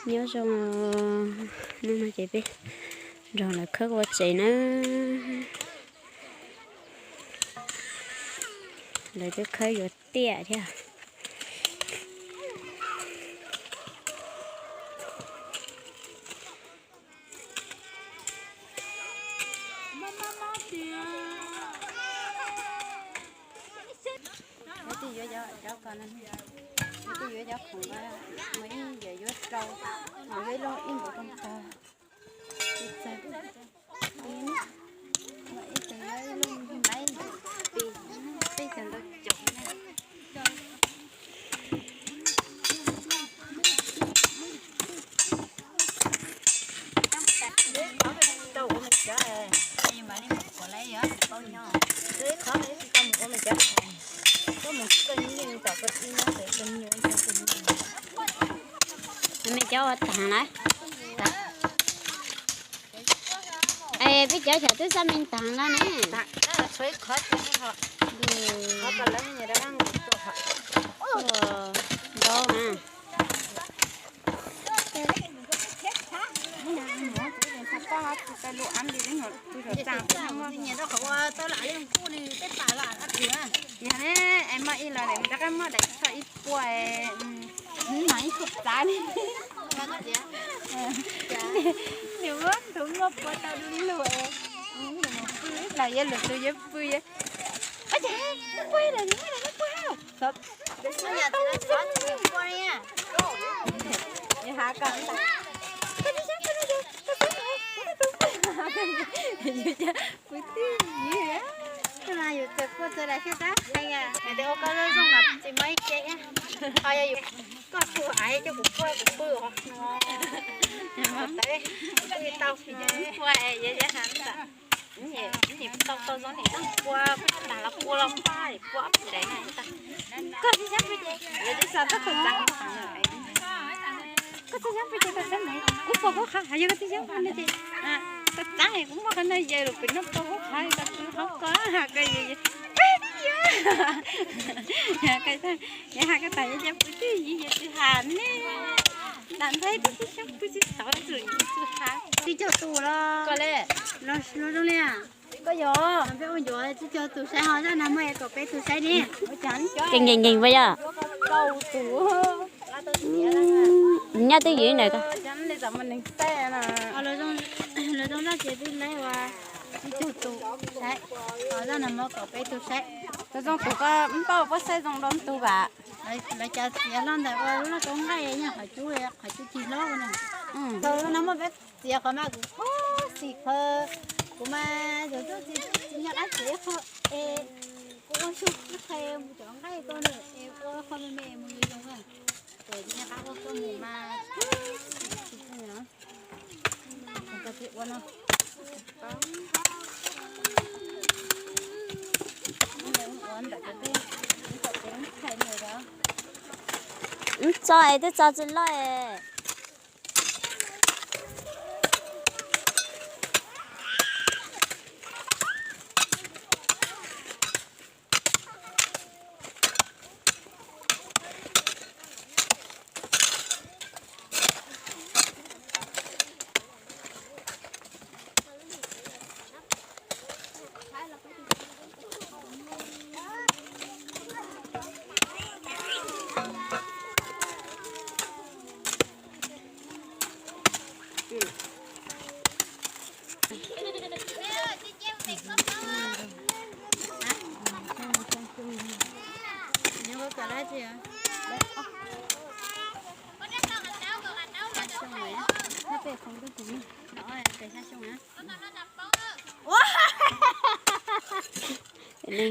Nyob zoo, hnub no ces peb nrog lawv khawb ua tsev na. Lawv twb khawb yuav tiam thiab. Lawv twb yuav cov khoom, mus ib yam yuav rau, mus yuav ib lub ib npaum rooj tag. Ib tug yuav ib lub maiv, peb tug ntau caum. Tau ua me cov, mam li mus kuam lawv yog paub nyob. Qhov tsis tau mus ua me cov, koj mus koj nyiaj tom koj tib no, koj nyiaj ua koj nyiaj. Me cov ua taag lawm. Es peb cov xyov twb xab me taag lawm ne. Ntau na. Yog ne, es muaj ib los rov qab muab daim tsho ib puas, mas ib puas txav li. Nws muab tus muaj pua tau du lug, los yuav lwm tus yuav pw, yuav, ua cas muaj pua los yuav muaj pua. Yuav has koj, koj tib xyoob pw no ces koj peb, pw twj ywm. Yus txawm pua txawj daim thiab tab qhia, yog tias ua koj zoo zoo mas tsis muaj ib ce thiab. Ho yog yus, koj tsis ua av coj kuv pua kuv pw os. Tau pua es yuav has ntawm, tau tau zoo nim pua, tag los pua los pua, pua ob daim ntag. Koj tib xyoob pw ces yuav tib xyoob txog koj txav, koj tib xyoob pw ces koj txav, kuv pom koj qhov, yog koj tib xyoob pw no ces koj txav, kuv muab qhov no yaws lug pem no pom koj qhov, koj txav qhov koj, koj yuav, yog has koj tas yuav coj pw twj ywm, yus tsis has ne. Nram Nplog twb tib xyoob pw tsis tau, tsis has. Tsis cog tus los, los zoo li, koj yog peb ua ncuav tsis cog tus saib, ho zaj no muaj es kom peb tus saib ne. Keej nkees nkees puas yog? Nyob twj ywm ntawm ko. Lawv zoo zaj ces twb lawv ua tsis cog tus saib, ho zaj no muaj kom peb tus saib. Tus zoo tus ko npauj puab saib zoo dua tus vam. Lawv cov txiav hlo ntawm ua lub loj tau nqaij nyob qhov cub, qhov cub cig hlob no. Thaum no muaj peb txiav qhov mas kuv poob xim qhov, kuv mas yuav tuaj txiav tsis nco qab txiav ib qho es kuv ua xyoo ib qho mus cov nqaij ko lawm es ua qho me me mus yuav zoo na. Ces tsis nco qab ua koj mus mas tsis tsis no, koj tsis ua no. Wb tso es twb tso tsis loj es.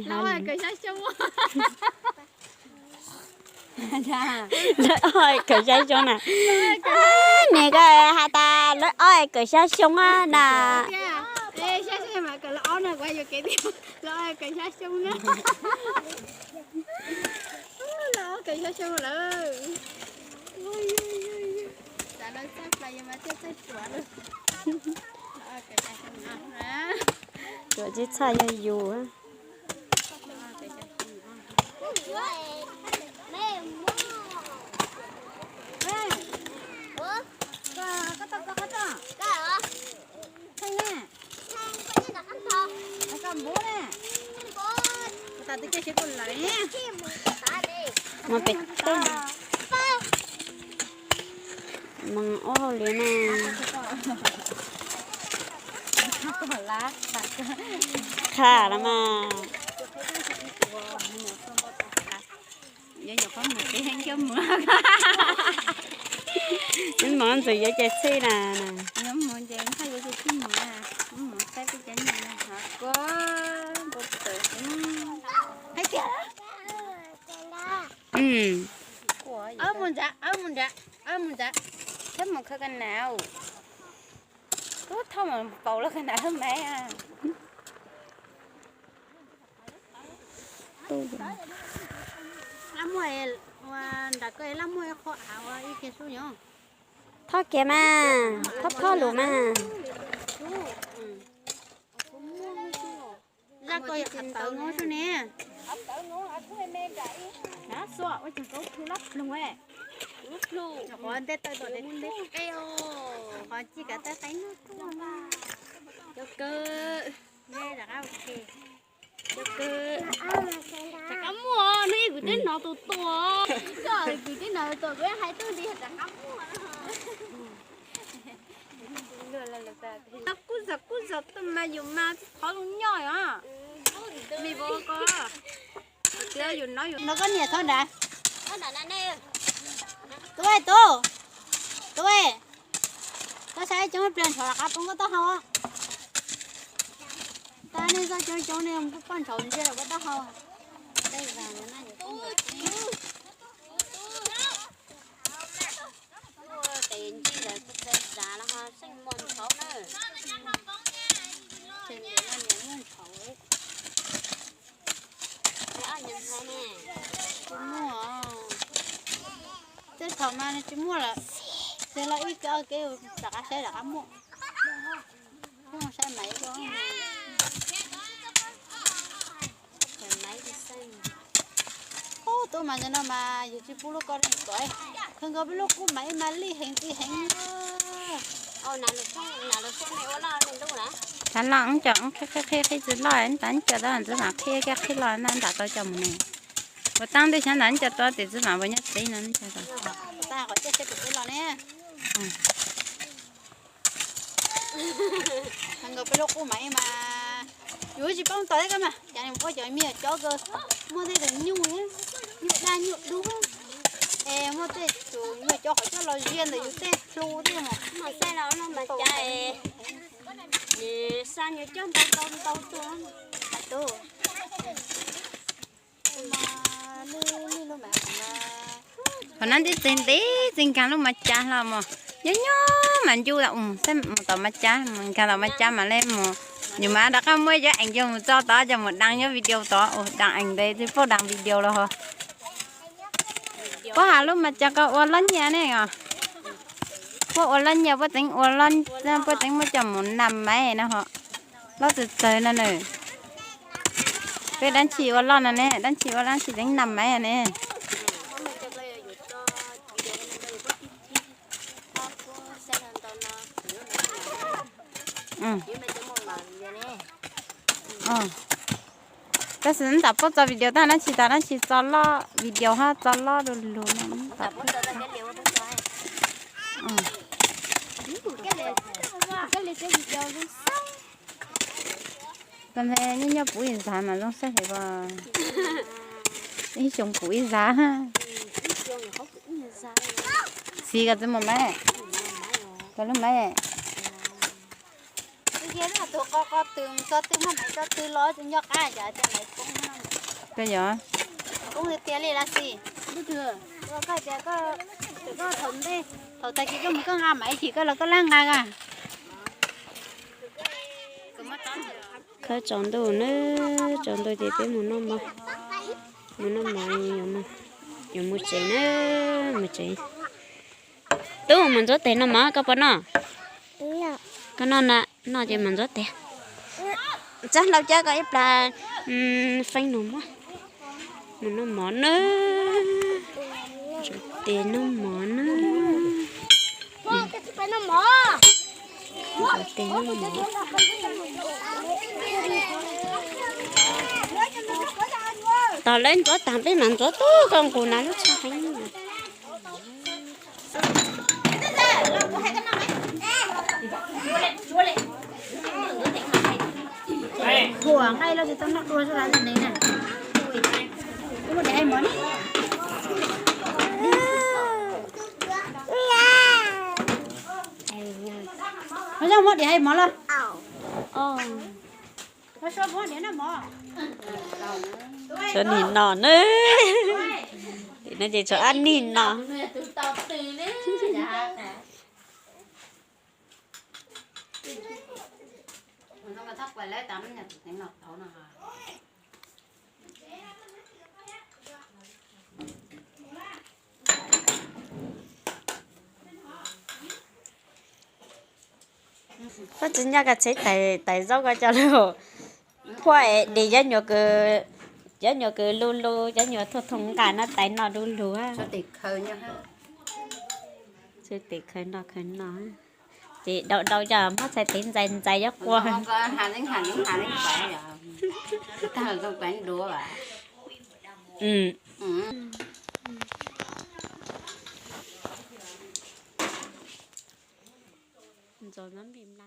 Lawv ob kawm xya xyoo na. Nws ko has tas lawv ob kawm xya xyoo na. Ruam tsis txhaj yog yus. Mus pem teb. Mus ua hauj lwm na. Qha los mas. Neb mov ntxim yuav cai txhij na. Mus ntsa, mus ntsa, mus ntsa, thiab mus khaws ka nas. Ub, thauj mas paus lub ka nas lub maiv. Laj muaj, nram ko laj muaj qho av ua ib ke xub yom. Thoj kiag mas, thoj thoj lus mas. Zaj ko yog av tawv no xwb ne. Qhov ntej tawg tom tej qhov ci kav tawg qeeb no. Cov kawg, cov kawg, rov qab muaj, hnub ib kuv twb hnov tus tuaj, koj kuv twb hnov tus tuaj, kuv hais tuaj li rov qab muaj. Kub zog kub zog tuaj mas yus mas qhov lus nyoj os. Me vauv ko, tias yus no yus no koj niam txhob nrad. Tub, tub, tub, koj saib coob pliag ntshav rov qab poob koj taub hau. Tag nej txoj coob coob nej poj ntshav ntsia rau koj taub hau. Tes ncig lawm kuv txawm zam los ho seej muaj ntshav na. Muaj ntshav. Tsis muaj. Tej thaum mas nws tsis muaj lawm. Ces los ib kev ob kev rov qab saib rov qab muaj. Saib maiv. Ub, tub mas ntawm no mas yus tsis pub lub ko kom kawg nkaus peb lub qub maiv mas lij heev ti heev. Thav loj cov qhib qhib qhib tsis loj, ntab cov tau ntxiv mam qhib kiag qhib loj na nram tau cov mus ne. Ua taab ntej xyov ntab cov tau tes txiv mam ua nyob tsev no. Nkawd peb lub qub maiv mas yus tsis paub tos thiab koj mas cas ua cov me nyuam cov ko muaj tej tus nyuj, nyuj daj nyuj dub, es muaj tej tus nyuag cov qhov coj los ziag ntawm yus tej hlu tej mas. Mas xav los no mas cas nws xa nyuag coj ntau ntau ntau tuaj. Qhov no ntev txeeg ntev txeeg nkaag lub maiv cav hlo mog, nyob nyob mas ncu mus tom maiv cav, mus nkaag tom maiv cav mam le mus. Nws mas rov qab muab cov ees coj mus tso tod coj mus dam nyob video tod, dam ees ntev tsis paub dam video los ho. Puab has lub maiv cav ko ua loj nyiaj ne os. Puab ua loj nyiaj puab tseev ua, puab tseev muab coj mus nam maiv no ho. Loj txawg txawg no na. Peb dab tsi ua loj no ne, dab tsi ua dab tsi tseev nam maiv ne. Tab sis ntawm puab tso video tag dab tsi tas dab tsi tso loj video hab tso loj lug lug no. Koj nyob nyob puv ib zag mas zoo saib heev as. Ib xyoo puv ib zag. Xis koj txiv mus maiv, koj lub maiv. Koj yog, koj tias koj, koj thaum ntej, thaum tag kis koj mus koj nqa maiv chim koj los koj lab nqa a. Khawb tsaus ntuj na, tsaus ntuj ces peb mus noj mov, mus noj mov, yuav mus tsev na, mus tsev. Tub, mus ntxuav tes noj mov koj puas noj? Koj noj na, noj ces mus ntxuav tes. Txab hlau cab koj ib plag feeb nus muab. Mus noj mov na, ntxuav tes noj mov na. Ntxuav tes noj mov. Tos lawv ntxuav tag peb mam ntxuav tub koj nqus na lub tshaj heev. Huam nqaij los tsis tau noj dua xwb las ne. Muab diam hais mov na. Muab diam hais mov los. Tshuav nim no na. No ces tshuav ob nig no. Koj tsis nyob koj tsev tais zaub koj coj lug. Huaj es de cov nyuag kws, cov nyuag kws lug lug, cov nyuag thooj thooj nqaj no tais no lug lug. Tsw tes khaws noj khaws noj. Ces dau dau coj muab txhais tes ntxais ntxais cov quas. Ntxuav npib mla.